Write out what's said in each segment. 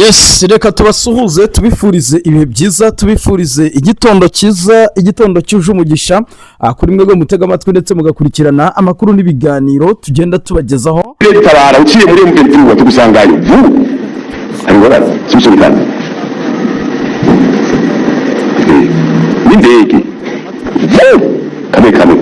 Yes, reka tubasuhuze, tubifurize ibihe byiza, tubifurize igitondo cyiza, igitondo cyuje umugisha kuri mwebwe mutega amatwi ndetse mugakurikirana amakuru n'ibiganiro tugenda tubagezaho. Tabara uciye muri M23 tugusangayo vuba, ariko simusunikana n'indege vuba kamwe kamwe.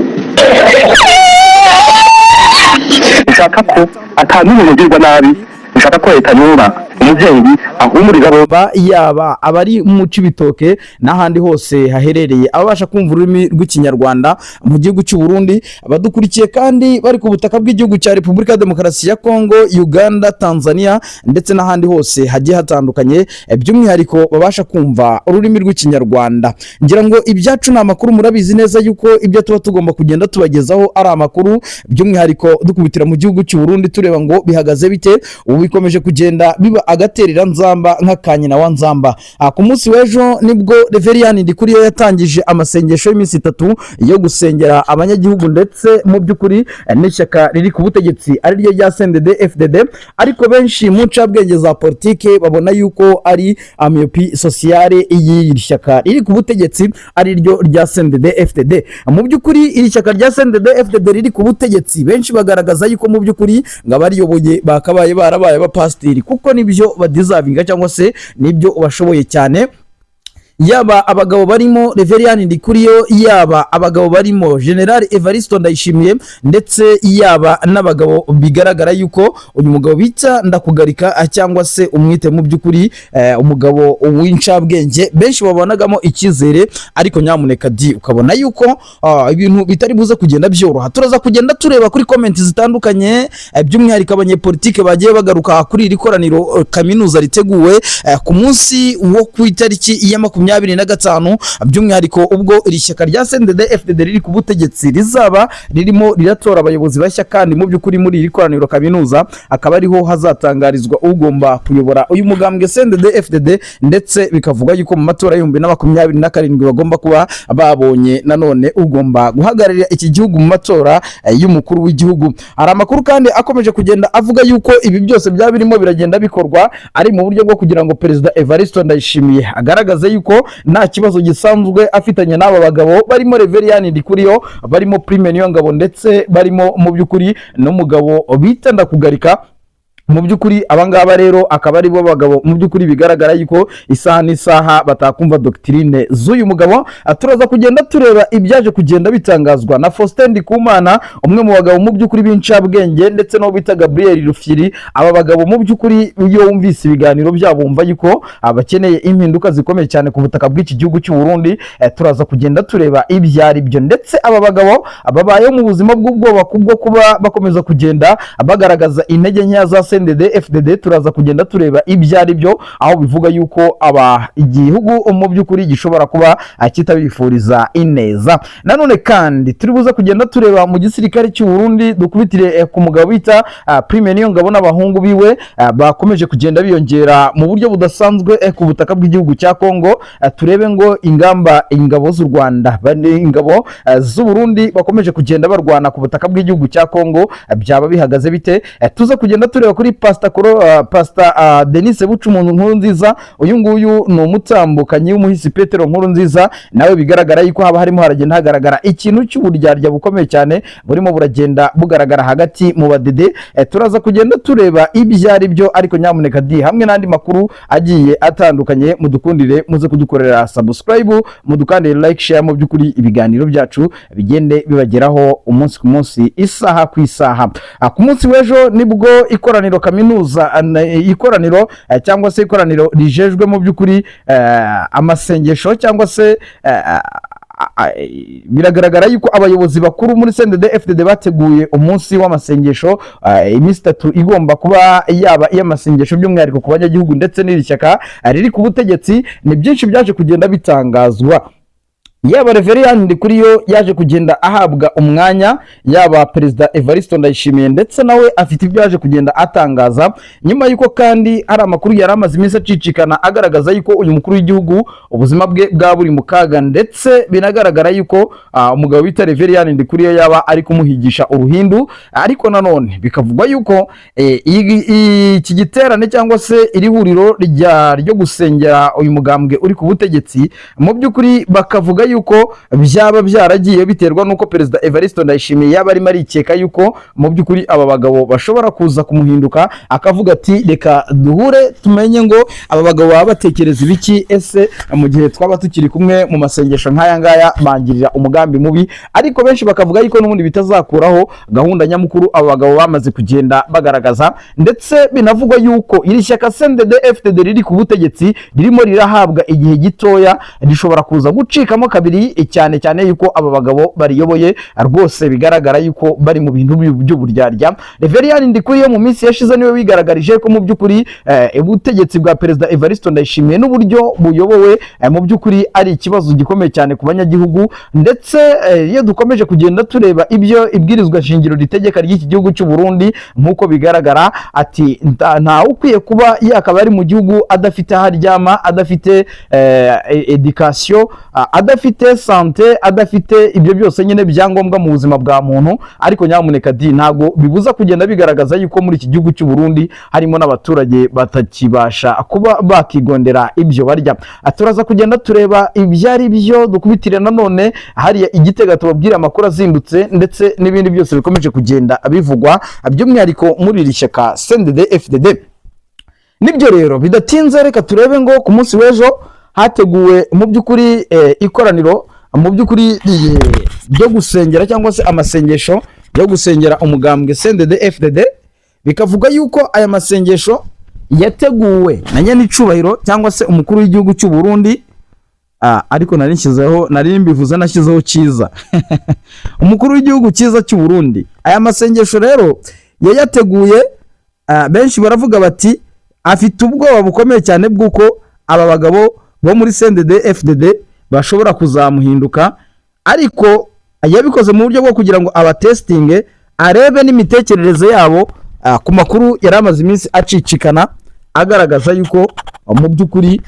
Nshaka ko ata n'umuntu ugirwa nabi, nshaka ko leta yumva umubyeyi ahumuriza abo. Ba yaba abari mu Cibitoke n'ahandi hose haherereye ababasha kumva ururimi rw'Ikinyarwanda mu gihugu cy'u Burundi, abadukurikiye kandi bari ku butaka bw'igihugu cya Repubulika ya Demokarasi ya Kongo, Uganda, Tanzania ndetse n'ahandi hose hagiye hatandukanye, by'umwihariko babasha kumva ururimi rw'Ikinyarwanda. Ngira ngo ibyacu ni amakuru, murabizi neza yuko ibyo tuba tugomba kugenda tubagezaho ari amakuru, by'umwihariko dukubitira mu gihugu cy'u Burundi tureba ngo bihagaze bite. Ubu bikomeje kugenda biba agatereranzamba nk'akanyina wa nzamba. Ku munsi w'ejo nibwo Reveriyani Ndikuriyo yatangije amasengesho y'iminsi 3 yo gusengera abanyagihugu ndetse mu by'ukuri n'ishyaka riri ku butegetsi ari ryo rya CNDD FDD, ariko benshi mu ncabwenge za politike babona yuko ari a myopie sociale y'iri shyaka riri ku butegetsi ari ryo rya CNDD FDD. Mu by'ukuri iri shyaka rya CNDD FDD riri ku butegetsi, benshi bagaragaza yuko mu by'ukuri ngo abariyoboye bakabaye barabaye abapasiteri, kuko nibyo badeservinga cyangwa se nibyo bashoboye cyane, yaba abagabo barimo Reveriyani Ndikuriyo, yaba abagabo barimo General Evaristo Ndayishimiye, ndetse yaba n'abagabo bigaragara yuko uyu mugabo bita Ndakugarika cyangwa se umwite mu by'ukuri umugabo w'incabwenge benshi babonagamo icyizere, ariko nyamuneka di ukabona yuko ibintu bitari buze kugenda byoroha. Turaza kugenda tureba kuri comment zitandukanye, by'umwihariko abanyepolitike bagiye bagaruka kuri iri koraniro kaminuza riteguwe ku munsi wo ku itariki ya 25, by'umwihariko ubwo iri shyaka rya CNDD FDD riri ku butegetsi rizaba ririmo riratora abayobozi bashya, kandi mu by'ukuri muri iri koraniro kaminuza akaba ariho hazatangarizwa ugomba kuyobora uyu mugambwe CNDD FDD, ndetse bikavuga yuko mu matora ya 2027 bagomba kuba babonye nanone ugomba guhagararira iki gihugu mu matora y'umukuru w'igihugu. Hari amakuru kandi akomeje kugenda avuga yuko ibi byose byaba birimo biragenda bikorwa ari mu buryo bwo kugira ngo Perezida Evariste Ndayishimiye agaragaze yuko nta kibazo gisanzwe afitanye n'aba bagabo barimo Reveriyani Ndikuriyo, barimo Prime Niyongabo, ndetse barimo mu by'ukuri n'umugabo bita Ndakugarika. Mu by'ukuri abangaba rero akaba ari bo bagabo mu by'ukuri bigaragara yuko isaha n'isaha batakumva doctrine z'uyu mugabo. Turaza kugenda tureba ibyaje kugenda bitangazwa na Faustin Ndikumana, umwe mu bagabo mu by'ukuri b'incabwenge, ndetse n'uwo bita Gabriel Rufyiri. Aba bagabo mu by'ukuri iyo wumvise ibiganiro byabo wumva yuko bakeneye impinduka zikomeye cyane ku butaka bw'iki gihugu cy'u Burundi. Turaza kugenda tureba ibyo ari byo, ndetse aba bagabo babayeho mu buzima bw'ubwoba kubwo kuba bakomeza kugenda bagaragaza intege nkeya za CNDD FDD. Turaza kugenda tureba ibyo ari byo, aho bivuga yuko aba igihugu mu by'ukuri gishobora kuba kitabifuriza ineza. Nanone kandi turi buze kugenda tureba mu gisirikare cy'u Burundi, dukubitire ku mugabo bita Prime Niyongabo n'abahungu biwe bakomeje kugenda biyongera mu buryo budasanzwe ku butaka bw'igihugu cya Kongo. Turebe ngo ingamba ingabo z'u Rwanda, ingabo z'u Burundi bakomeje kugenda barwana ku butaka bw'igihugu cya Kongo, byaba bihagaze bite? Tuze kugenda tureba kuri Pastor Kuro, Pastor Denis Bucumuntu Nkuru Nziza. Uyu nguyu ni umutambukanyi w'umuhisi Petero Nkuru Nziza, nawe bigaragara yuko haba harimo haragenda hagaragara ikintu cy'uburyarya bukomeye cyane burimo buragenda bugaragara hagati mu badede. Turaza kugenda tureba ibyo ari byo, ariko nyamuneka di hamwe n'andi makuru agiye atandukanye, mudukundire muze kudukorera subscribe, mudukandire like, share, mu by'ukuri ibiganiro byacu bigende bibageraho umunsi ku munsi, isaha ku isaha. Ku munsi w'ejo nibwo ikoraniro kaminuza, ikoraniro cyangwa se ikoraniro rijejwe mu by'ukuri amasengesho cyangwa se biragaragara yuko abayobozi bakuru muri CNDD FDD bateguye umunsi w'amasengesho, iminsi 3 igomba kuba yaba iy'amasengesho by'umwihariko ku banyagihugu ndetse n'iri shyaka riri ku butegetsi. Ni byinshi byaje kugenda bitangazwa. Yaba Reverien Ndikuriyo yaje kugenda ahabwa umwanya, yaba Perezida Evariste Ndayishimiye, ndetse nawe afite ibyo yaje kugenda atangaza, nyuma y'uko kandi hari amakuru yari amaze iminsi acicikana agaragaza yuko uyu mukuru w'igihugu ubuzima bwe bwaba buri mu kaga, ndetse binagaragara yuko umugabo bita Reverien Ndikuriyo yaba ari kumuhigisha uruhindu. Ariko nanone bikavugwa yuko iki giterane cyangwa se iri huriro ryo gusengera uyu mugambwe uri ku butegetsi, mu by'ukuri bakavuga yuko byaba byaragiye biterwa n'uko Perezida Evariste Ndayishimiye yaba arimo arikeka yuko mu by'ukuri aba bagabo bashobora kuza kumuhinduka, akavuga ati: "Reka duhure tumenye ngo aba bagabo baba batekereza ibiki. Ese mu gihe twaba tukiri kumwe mu masengesho nk'aya ngaya bangirira umugambi mubi?" Ariko benshi bakavuga yuko n'ubundi bitazakuraho gahunda nyamukuru aba bagabo bamaze kugenda bagaragaza. Ndetse binavugwa yuko iri shyaka CNDD FDD riri ku butegetsi ririmo rirahabwa igihe gitoya, rishobora kuza gucikamo kabiri, cyane cyane yuko aba bagabo bariyoboye rwose bigaragara yuko bari mu bintu by'uburyarya. Reverien Ndikuriyo mu minsi yashize niwe wigaragarije ko mu by'ukuri ubutegetsi bwa Perezida Evariste Ndayishimiye n'uburyo buyobowe mu by'ukuri ari ikibazo gikomeye cyane ku banyagihugu. Ndetse iyo dukomeje kugenda tureba ibyo ibwirizwa shingiro ritegeka ry'iki gihugu cy'u Burundi, nk'uko bigaragara, ati ntawe ukwiye kuba yakaba ari mu gihugu adafite aho aryama, adafite éducation, adafite santé, adafite ibyo byose nyine byangombwa mu buzima bwa muntu. Ariko nyamuneka di, ntabwo bibuza kugenda bigaragaza yuko muri iki gihugu cy'u Burundi harimo n'abaturage batakibasha kuba bakigondera ibyo barya. Turaza kugenda tureba ibyo ari byo, dukubitire nanone hariya igitega, tubabwire amakuru azindutse ndetse n'ibindi byose bikomeje kugenda bivugwa, by'umwihariko muri iri shyaka CNDD FDD. Nibyo rero, bidatinze reka turebe ngo ku munsi w'ejo hateguwe mu by'ukuri ikoraniro mu by'ukuri ryo gusengera cyangwa se amasengesho yo gusengera umugambwe CNDD FDD. Bikavuga yuko aya masengesho yateguwe na nyenicubahiro cyangwa se umukuru w'igihugu cy'u Burundi. Ariko nari nshyizeho, nari mbivuze, nashyizeho cyiza, umukuru w'igihugu cyiza cy'u Burundi. Aya masengesho rero yayateguye, benshi baravuga bati afite ubwoba bukomeye cyane bw'uko aba bagabo bo muri CNDD FDD bashobora kuzamuhinduka, ariko yabikoze mu buryo bwo kugira ngo abatesitinge, arebe n'imitekerereze yabo, ku makuru yari amaze iminsi acicikana agaragaza yuko mu by'ukuri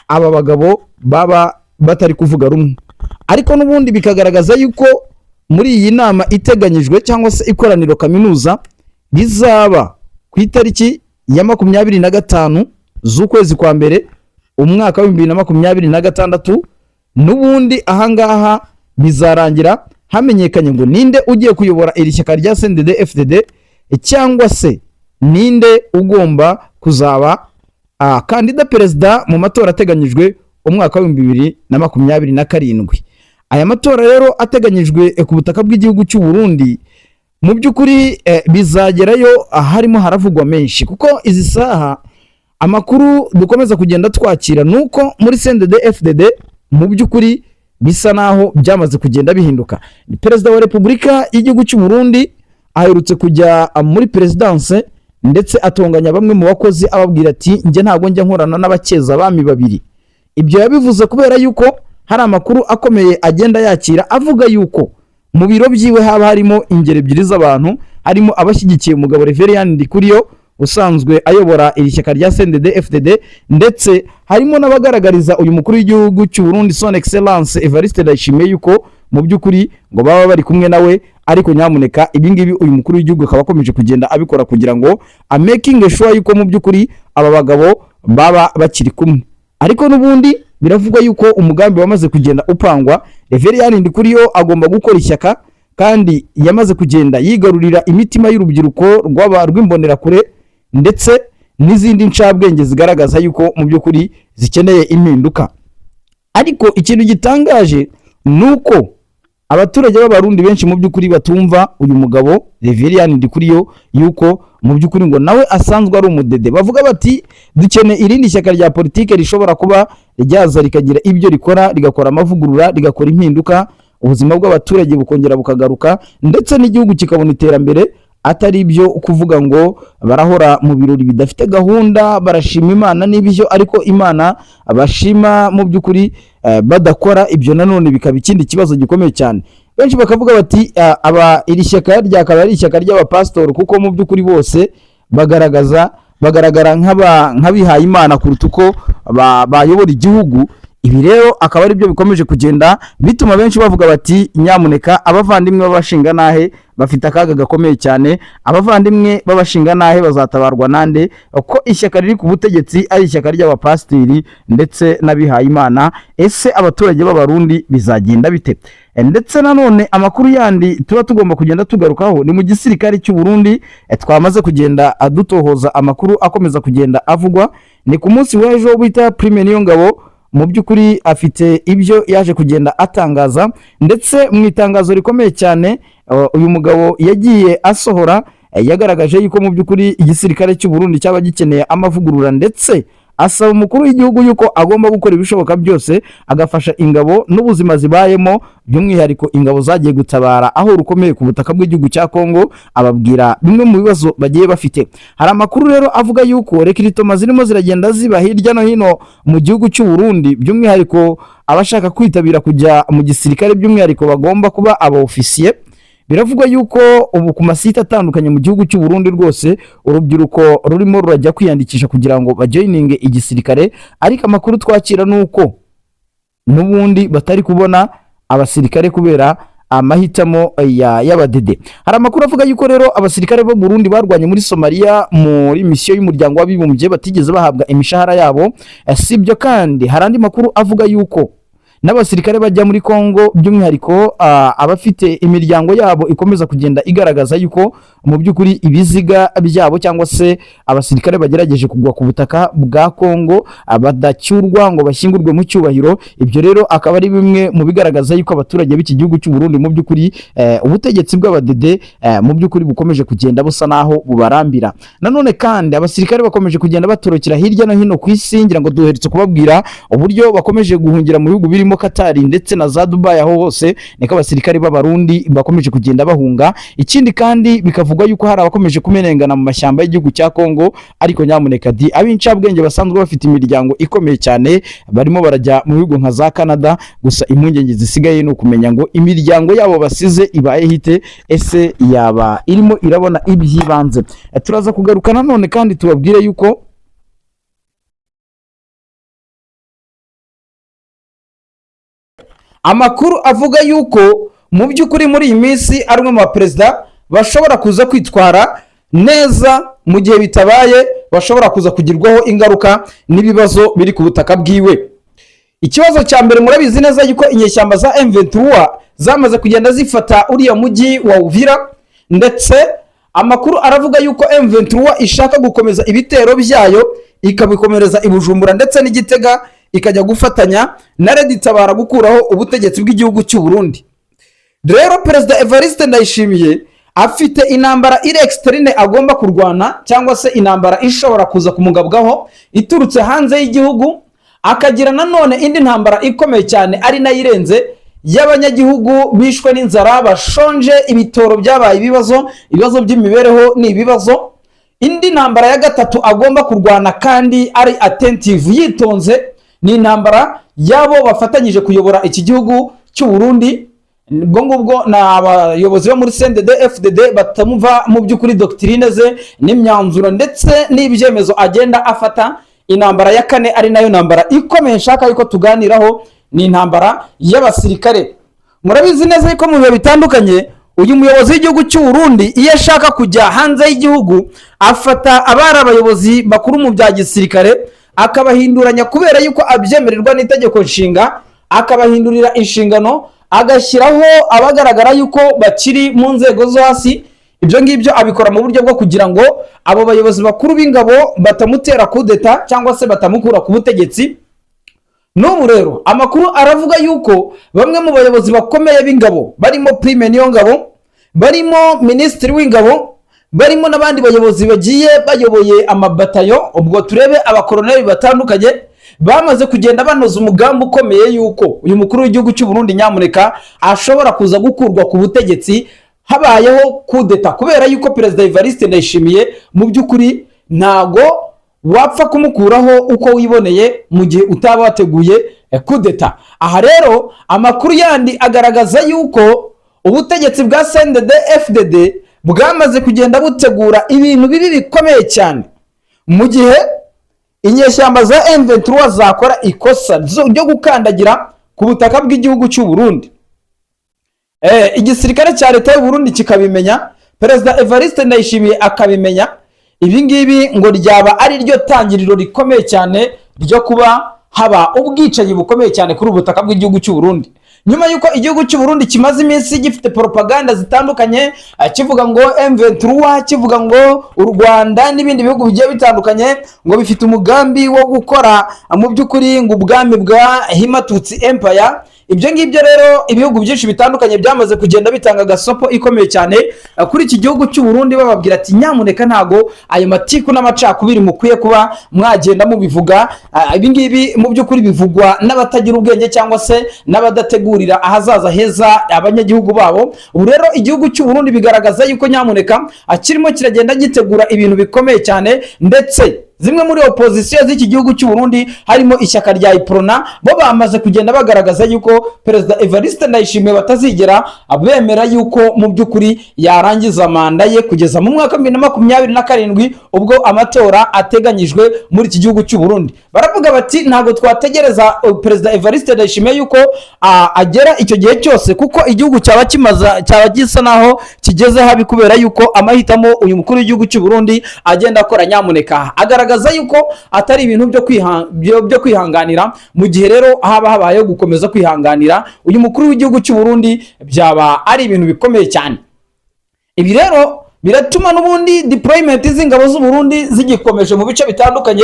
aba bagabo baba batari kuvuga rumwe. Ariko n'ubundi bikagaragaza yuko muri iyi nama iteganyijwe cyangwa se ikoraniro kaminuza rizaba ku itariki ya 25 z'ukwezi kwa mbere umwaka wa 2026, n'ubundi ahangaha bizarangira hamenyekanye ngo ninde ugiye kuyobora iri shyaka rya CNDD FDD cyangwa se ninde ugomba kuzaba kandida perezida mu matora ateganyijwe umwaka wa 2027. Aya matora rero ateganyijwe ku butaka bw'igihugu cy'u Burundi, mu by'ukuri bizagerayo harimo haravugwa menshi, kuko izi saha amakuru dukomeza kugenda twakira ni uko muri CNDD FDD mu by'ukuri bisa naho byamaze kugenda bihinduka. Perezida wa Repubulika y'igihugu cy'u Burundi aherutse kujya muri perezidanse, ndetse atonganya bamwe mu bakozi, ababwira ati: "Njye ntabwo njya nkorana n'abakeza abami babiri." Ibyo yabivuze kubera yuko hari amakuru akomeye agenda yakira avuga yuko mu biro byiwe haba harimo ingeri ebyiri z'abantu, harimo abashyigikiye umugabo Reverien Ndikuriyo usanzwe ayobora iri shyaka rya CNDD FDD, ndetse harimo n'abagaragariza uyu mukuru w'igihugu cy'u Burundi, Son Excellence Evariste Ndayishimiye, yuko mu by'ukuri ngo baba bari kumwe nawe. Ariko nyamuneka, ibi ngibi uyu mukuru w'igihugu akaba akomeje kugenda abikora kugira ngo amakinge sure yuko mu by'ukuri aba bagabo baba bakiri kumwe. Ariko n'ubundi biravugwa yuko umugambi wamaze kugenda upangwa. Reverien Ndikuriyo agomba gukora ishyaka, kandi yamaze kugenda yigarurira imitima y'urubyiruko rw'aba rw'imbonerakure ndetse n'izindi ncabwenge zigaragaza yuko mu by'ukuri zikeneye impinduka. Ariko ikintu gitangaje ni uko abaturage b'Abarundi benshi mu by'ukuri batumva uyu mugabo Reverien Ndikuriyo, yuko mu by'ukuri ngo nawe asanzwe ari umudede. Bavuga bati: "Dukeneye irindi shyaka rya politike rishobora kuba ryaza rikagira ibyo rikora, rigakora amavugurura, rigakora impinduka, ubuzima bw'abaturage bukongera bukagaruka, ndetse n'igihugu kikabona iterambere." Atari ibyo kuvuga ngo barahora mu birori bidafite gahunda, barashima Imana n'ibyo, ariko Imana bashima mu by'ukuri badakora ibyo, nanone bikaba ikindi kibazo gikomeye cyane. Benshi bakavuga bati aba iri shyaka ryakaba ari ishyaka ry'abapasitori, kuko mu by'ukuri bose bagaragara nk'abihaye Imana kuruta uko bayobora igihugu. Ibi rero akaba ari byo bikomeje kugenda bituma benshi bavuga bati: "Nyamuneka, abavandimwe b'abashingantahe bafite akaga gakomeye cyane. Abavandimwe b'abashingantahe bazatabarwa nande, ko ishyaka riri ku butegetsi ari ishyaka ry'abapasiteri ndetse n'abihaye Imana? Ese abaturage b'Abarundi bizagenda bite?" Ndetse nanone amakuru yandi tuba tugomba kugenda tugarukaho ni mu gisirikare cy'u Burundi. Twamaze kugenda dutohoza amakuru akomeza kugenda avugwa. Ni ku munsi w'ejo bita Prime Niyongabo, mu by'ukuri afite ibyo yaje kugenda atangaza, ndetse mu itangazo rikomeye cyane uyu mugabo yagiye asohora, yagaragaje yuko mu by'ukuri igisirikare cy'u Burundi cyaba gikeneye amavugurura, ndetse asaba umukuru w'igihugu yuko agomba gukora ibishoboka byose agafasha ingabo n'ubuzima zibayemo, by'umwihariko ingabo zagiye gutabara aho rukomeye ku butaka bw'igihugu cya Kongo, ababwira bimwe mu bibazo bagiye bafite. Hari amakuru rero avuga yuko recrutement zirimo ziragenda ziba hirya no hino mu gihugu cy'u Burundi, by'umwihariko abashaka kwitabira kujya mu gisirikare, by'umwihariko bagomba kuba aba ofisiye. Biravugwa yuko ubu ku masite atandukanye mu gihugu cy'u Burundi rwose urubyiruko rurimo rurajya kwiyandikisha kugira ngo bajoininge igisirikare, ariko amakuru twakira ni uko n'ubundi batari kubona abasirikare kubera amahitamo y'abadede. Hari amakuru avuga yuko rero abasirikare b'u Burundi barwanye muri Somalia muri misiyo y'Umuryango w'Abibumbye batigeze bahabwa imishahara yabo. Si ibyo kandi, hari andi makuru avuga yuko n'abasirikare bajya muri Congo, by'umwihariko abafite imiryango yabo ikomeza kugenda igaragaza yuko mu by'ukuri ibiziga byabo cyangwa se abasirikare bagerageje kugwa ku butaka bwa Congo badacyurwa ngo bashyingurwe mu cyubahiro. Ibyo rero akaba ari bimwe mu bigaragaza yuko abaturage b'iki gihugu cy'u Burundi mu by'ukuri ubutegetsi bw'abadede mu by'ukuri bukomeje kugenda busa naho bubarambira. Nanone kandi abasirikare bakomeje kugenda batorokera hirya no hino ku isi. Ngira ngo duherutse kubabwira uburyo bakomeje guhungira mu bihugu birimo Katari ndetse na za Dubai. Aho hose niko abasirikare b'Abarundi bakomeje kugenda bahunga. Ikindi kandi bikavugwa yuko hari abakomeje kumenengana mu mashyamba y'igihugu cya Kongo, ariko nyamuneka di ab'incabwenge basanzwe bafite imiryango ikomeye cyane barimo barajya mu bihugu nka za Canada. Gusa impungenge zisigaye ni ukumenya ngo imiryango yabo basize ibaye hite? Ese yaba irimo irabona iby'ibanze? Turaza kugaruka nanone kandi tubabwire yuko amakuru avuga yuko mu by'ukuri muri iyi minsi ari umwe mu baperezida bashobora kuza kwitwara neza, mu gihe bitabaye bashobora kuza kugirwaho ingaruka n'ibibazo biri ku butaka bwiwe. Ikibazo cya mbere, murabizi neza yuko inyeshyamba za M23 zamaze kugenda zifata uriya mujyi wa Uvira, ndetse amakuru aravuga yuko M23 ishaka gukomeza ibitero byayo ikabikomereza i Bujumbura ndetse n'Igitega, ikajya gufatanya na Red Tabara gukuraho ubutegetsi bw'igihugu cy'u Burundi. Rero Perezida Evariste Ndayishimiye afite intambara iri externe agomba kurwana, cyangwa se intambara ishobora kuza kumugabwaho iturutse hanze y'igihugu, akagira nanone indi ntambara ikomeye cyane ari nayo irenze y'abanyagihugu bishwe n'inzara, bashonje, ibitoro byabaye ibibazo, ibibazo by'imibereho ni ibibazo. Indi ntambara ya gatatu agomba kurwana kandi ari attentive, yitonze, ni intambara y'abo bafatanyije kuyobora iki gihugu cy'u Burundi. Ubwo ngubwo ni abayobozi bo muri CNDD FDD batamumva mu by'ukuri doctrine ze n'imyanzuro ndetse n'ibyemezo agenda afata. Intambara ya kane, ari nayo ntambara ikomeye nshaka yuko tuganiraho, ni intambara y'abasirikare. Murabizi neza yuko mu bihe bitandukanye uyu muyobozi w'igihugu cy'u Burundi iyo ashaka kujya hanze y'igihugu afata abari abayobozi bakuru mu bya gisirikare akabahinduranya, kubera yuko abyemererwa n'itegeko nshinga, akabahindurira inshingano, agashyiraho abagaragara yuko bakiri mu nzego zo hasi. Ibyo ngibyo abikora mu buryo bwo kugira ngo abo bayobozi bakuru b'ingabo batamutera kudeta cyangwa se batamukura ku butegetsi. N'ubu rero amakuru aravuga yuko bamwe mu bayobozi bakomeye b'ingabo, barimo Prime Niyongabo, barimo minisitiri w'ingabo, barimo n'abandi bayobozi bagiye bayoboye amabatayo, ubwo turebe abakoroneri batandukanye, bamaze kugenda banoza umugambi ukomeye yuko uyu mukuru w'igihugu cy'u Burundi nyamuneka ashobora kuza gukurwa ku butegetsi. Habayeho kudeta, kubera yuko Perezida Evariste Ndayishimiye mu by'ukuri ntago wapfa kumukuraho uko wiboneye mu gihe utaba wateguye kudeta. Aha rero amakuru yandi agaragaza yuko ubutegetsi bwa CNDD FDD bwamaze kugenda butegura ibintu bibi bikomeye cyane mu gihe inyeshyamba za M23 zakora ikosa ryo gukandagira ku butaka bw'igihugu cy'u Burundi. Igisirikare cya leta y'u Burundi kikabimenya, Perezida Evariste Ndayishimiye akabimenya, ibi ngibi ngo ryaba ari ryo tangiriro rikomeye cyane ryo kuba haba ubwicanyi bukomeye cyane kuri ubu butaka bw'igihugu cy'u Burundi, nyuma y'uko igihugu cy'u Burundi kimaze iminsi gifite propaganda zitandukanye, kivuga ngo M23, kivuga ngo u Rwanda n'ibindi bihugu bigiye bitandukanye ngo bifite umugambi wo gukora mu by'ukuri ngo ubwami bwa Hima-Tutsi Empire. Ibyo ngibyo rero, ibihugu byinshi bitandukanye byamaze kugenda bitanga agasopo ikomeye cyane kuri iki gihugu cy'u Burundi, bababwira ati: "Nyamuneka, ntago ayo matiku n'amacakubiri mukwiye kuba mwagenda mubivuga." Ibi ngibi mu by'ukuri bivugwa n'abatagira ubwenge cyangwa se n'abadategurira ahazaza heza abanyagihugu babo. Ubu rero igihugu cy'u Burundi bigaragaza yuko nyamuneka kirimo kiragenda gitegura ibintu bikomeye cyane, ndetse zimwe muri opozisiyo z'iki gihugu cy'u Burundi, harimo ishyaka rya Uprona, bo bamaze kugenda bagaragaza yuko Perezida Evariste Ndayishimiye batazigera bemera yuko mu by'ukuri yarangiza manda ye kugeza mu mwaka wa 2027, ubwo amatora ateganyijwe muri iki gihugu cy'u Burundi. Baravuga bati: "Ntabwo twategereza Perezida Evariste Ndayishimiye yuko agera icyo gihe cyose, kuko igihugu cyaba kimaze, cyaba gisa naho kigeze habi, kubera yuko amahitamo uyu mukuru w'igihugu cy'u Burundi agenda akora, nyamuneka agaragaza yuko atari ibintu byo kwihanganira." Mu gihe rero haba habayeho gukomeza kwihanganira uyu mukuru w'igihugu cy'u Burundi, byaba ari ibintu bikomeye cyane. Ibi rero biratuma n'ubundi deployment z'ingabo z'u Burundi zigikomeje mu bice bitandukanye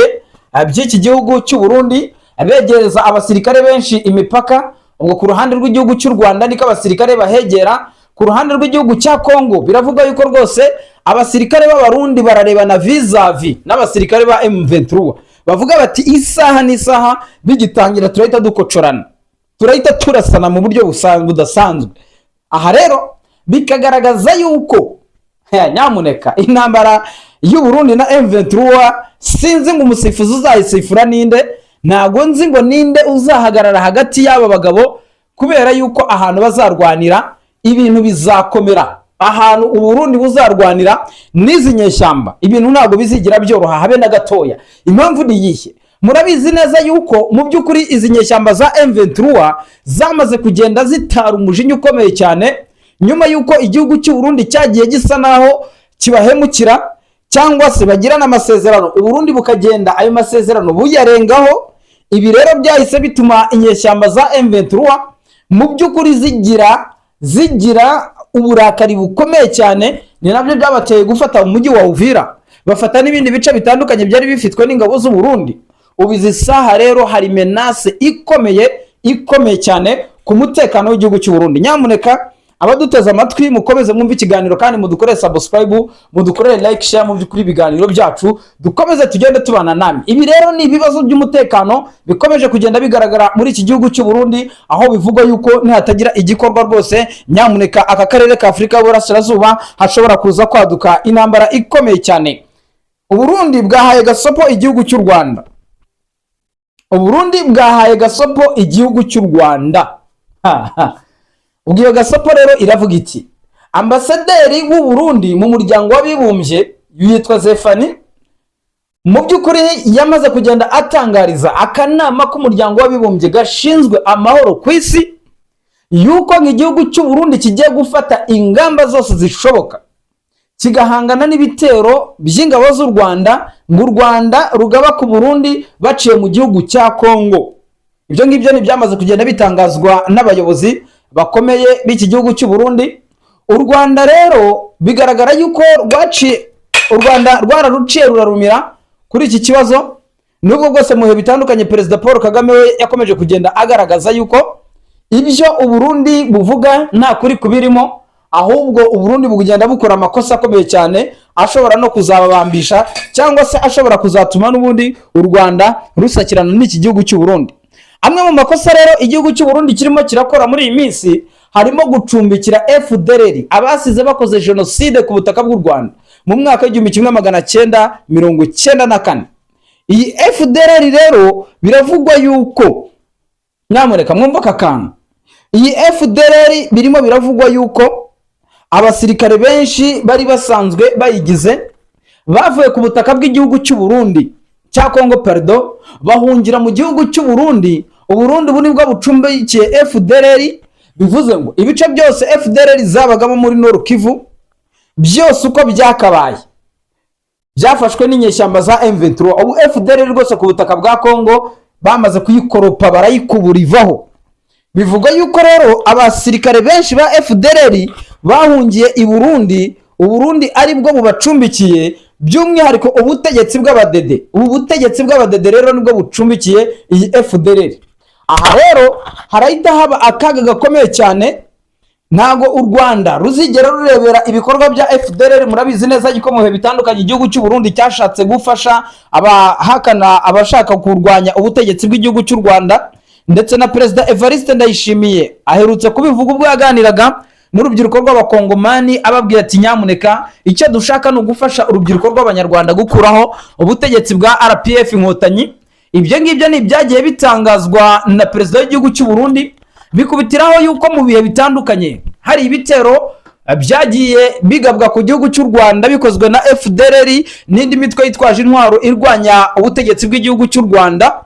by'iki gihugu cy'u Burundi, begereza abasirikare benshi imipaka. Ubwo ku ruhande rw'igihugu cy'u Rwanda niko abasirikare bahegera. Ku ruhande rw'igihugu cya Congo biravuga yuko rwose abasirikare b'Abarundi bararebana vis-à-vis n'abasirikare ba M23, bavuga bati: "Isaha n'isaha bigitangira turahita dukocorana, turahita turasana mu buryo budasanzwe." Aha rero bikagaragaza yuko nyamuneka intambara y'u Burundi na M23, sinzi ngo umusifuzi uzayisifura ninde, ntago nzi ngo ninde uzahagarara hagati y'aba bagabo, kubera yuko ahantu bazarwanira ibintu bizakomera. Ahantu Uburundi buzarwanira n'izi nyeshyamba, ibintu ntabwo bizigira byoroha habe na gatoya. Impamvu ni iyihe? Murabizi neza yuko mu by'ukuri izi nyeshyamba za M23 zamaze kugenda zitara umujinya ukomeye cyane nyuma y'uko igihugu cy'u Burundi cyagiye gisa naho kibahemukira, cyangwa se bagirana amasezerano, Uburundi bukagenda ayo masezerano buyarengaho. Ibi rero byahise bituma inyeshyamba za M23 mu by'ukuri zigira uburakari bukomeye cyane. Ni nabyo byabateye gufata umujyi wa Uvira, bafata n'ibindi bice bitandukanye byari bifitwe n'ingabo z'u Burundi. Ubu izi saha rero hari menace ikomeye, ikomeye cyane ku mutekano w'igihugu cy'u Burundi. Nyamuneka abaduteze amatwi, mukomeze mwumve ikiganiro kandi mudukorere subscribe, mudukorere like, share mu by'ukuri ibiganiro byacu, dukomeze tugende tubana namwe. Ibi rero ni ibibazo by'umutekano bikomeje kugenda bigaragara muri iki gihugu cy'u Burundi, aho bivugwa yuko nihatagira igikorwa rwose, nyamuneka aka karere ka Afurika y'Uburasirazuba hashobora kuza kwaduka intambara ikomeye cyane. Uburundi bwahaye gasopo igihugu cy'u Rwanda. Uburundi bwahaye gasopo igihugu cy'u Rwanda. Ha, ha. Ubwo iyo gasopo rero iravuga iki? Ambasaderi w'u Burundi mu Muryango w'Abibumbye yitwa Zefani, mu by'ukuri yamaze kugenda atangariza akanama k'Umuryango w'Abibumbye gashinzwe amahoro ku isi yuko nk'igihugu cy'u Burundi kigiye gufata ingamba zose zishoboka kigahangana n'ibitero by'ingabo z'u Rwanda, ngo u Rwanda rugaba ku Burundi baciye mu gihugu cya Kongo. Ibyo ngibyo ni byamaze kugenda bitangazwa n'abayobozi bakomeye b'iki gihugu cy'u Burundi. U Rwanda rero bigaragara yuko rwaciye, u Rwanda rwararuciye rurarumira kuri iki kibazo, nubwo bwose mu bihe bitandukanye Perezida Paul Kagame we yakomeje kugenda agaragaza yuko ibyo Uburundi buvuga nta kuri kubirimo, ahubwo Uburundi bugenda bukora amakosa akomeye cyane ashobora no kuzababambisha, cyangwa se ashobora kuzatuma n'ubundi u Rwanda rusakirana n'iki gihugu cy'u Burundi. Amwe mu makosa rero igihugu cy'u Burundi kirimo kirakora muri iyi minsi Harimo gucumbikira FDLR, abasize bakoze jenoside ku butaka bw'u Rwanda mu mwaka w'1994. Iyi FDLR rero biravugwa yuko, nyamuneka mwumva aka kantu, iyi FDLR birimo biravugwa yuko abasirikare benshi bari basanzwe bayigize bavuye ku butaka bw'igihugu cy'u Burundi, cya Congo pardon, bahungira mu gihugu cy'u Burundi. Uburundi ubu nibwo bucumbikiye FDLR. Bivuze ngo ibice byose FDLR zabagamo muri Nord Kivu byose uko byakabaye byafashwe n'inyeshyamba za M23. Ubu FDLR rwose ku butaka bwa Congo bamaze kuyikoropa, barayikubura ivaho. Bivugwa yuko rero abasirikare benshi ba FDLR bahungiye i Burundi, Uburundi ari bwo bubacumbikiye, by'umwihariko ubutegetsi bw'abadede. Ubu butegetsi bw'abadede rero nibwo bucumbikiye iyi FDLR. Aha rero harahita haba akaga gakomeye cyane. Ntabwo u Rwanda ruzigera rurebera ibikorwa bya FDLR. Murabizi neza yuko mu bihe bitandukanye igihugu cy'u Burundi cyashatse gufasha abahakana, abashaka kurwanya ubutegetsi bw'igihugu cy'u Rwanda, ndetse na Perezida Evariste Ndayishimiye aherutse kubivuga ubwo yaganiraga n'urubyiruko rw'Abakongomani, ababwira ati: "Nyamuneka, icyo dushaka ni ugufasha urubyiruko rw'Abanyarwanda gukuraho ubutegetsi bwa RPF Inkotanyi." Ibyo ngibyo ni ibyagiye bitangazwa na perezida w'igihugu cy'u Burundi, bikubitiraho yuko mu bihe bitandukanye hari ibitero byagiye bigabwa ku gihugu cy'u Rwanda bikozwe na FDLR n'indi mitwe yitwaje intwaro irwanya ubutegetsi bw'igihugu cy'u Rwanda.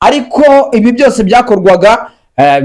Ariko ibi byose byakorwaga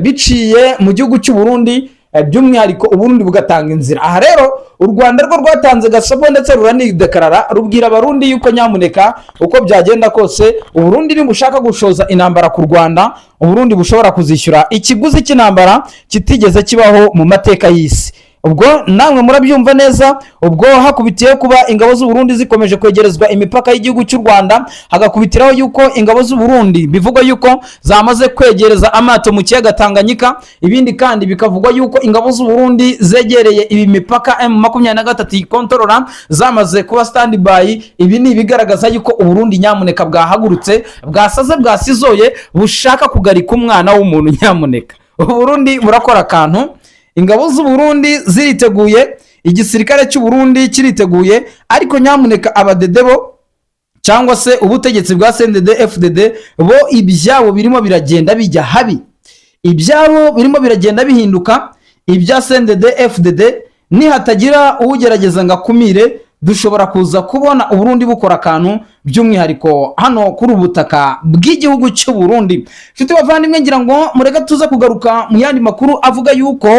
biciye mu gihugu cy'u Burundi, by'umwihariko Uburundi bugatanga inzira. Aha rero u Rwanda rwo rwatanze gasopo, ndetse ruranidekarara, rubwira Abarundi yuko nyamuneka uko byagenda kose Uburundi nibushaka gushoza intambara ku Rwanda, Uburundi bushobora kuzishyura ikiguzi cy'intambara kitigeze kibaho mu mateka y'isi. Ubwo namwe murabyumva neza. Ubwo hakubitiyeho kuba ingabo z'u Burundi zikomeje kwegerezwa imipaka y'igihugu cy'u Rwanda, hagakubitiraho yuko ingabo z'u Burundi bivugwa yuko zamaze kwegereza amato mu kiyaga Tanganyika. Ibindi kandi bikavugwa yuko ingabo z'u Burundi zegereye ibi mipaka M23 ikontorora, zamaze kuba standby. Ibi ni ibigaragaza yuko Uburundi nyamuneka bwahagurutse, bwasaze, bwasizoye, bushaka kugarika umwana w'umuntu. Nyamuneka, Uburundi burakora akantu. Ingabo z'u Burundi ziriteguye, igisirikare cy'u Burundi kiriteguye, ariko nyamuneka abadede bo, cyangwa se ubutegetsi bwa CNDD FDD, bo ibyabo birimo biragenda bijya habi, ibyabo birimo biragenda bihinduka. Ibya CNDD FDD, nihatagira ugerageza ngo akumire, dushobora kuza kubona Uburundi bukora akantu, by'umwihariko hano kuri ubu butaka bw'igihugu cy'u Burundi. Nshuti bavandimwe, ngira ngo mureke tuze kugaruka mu yandi makuru avuga yuko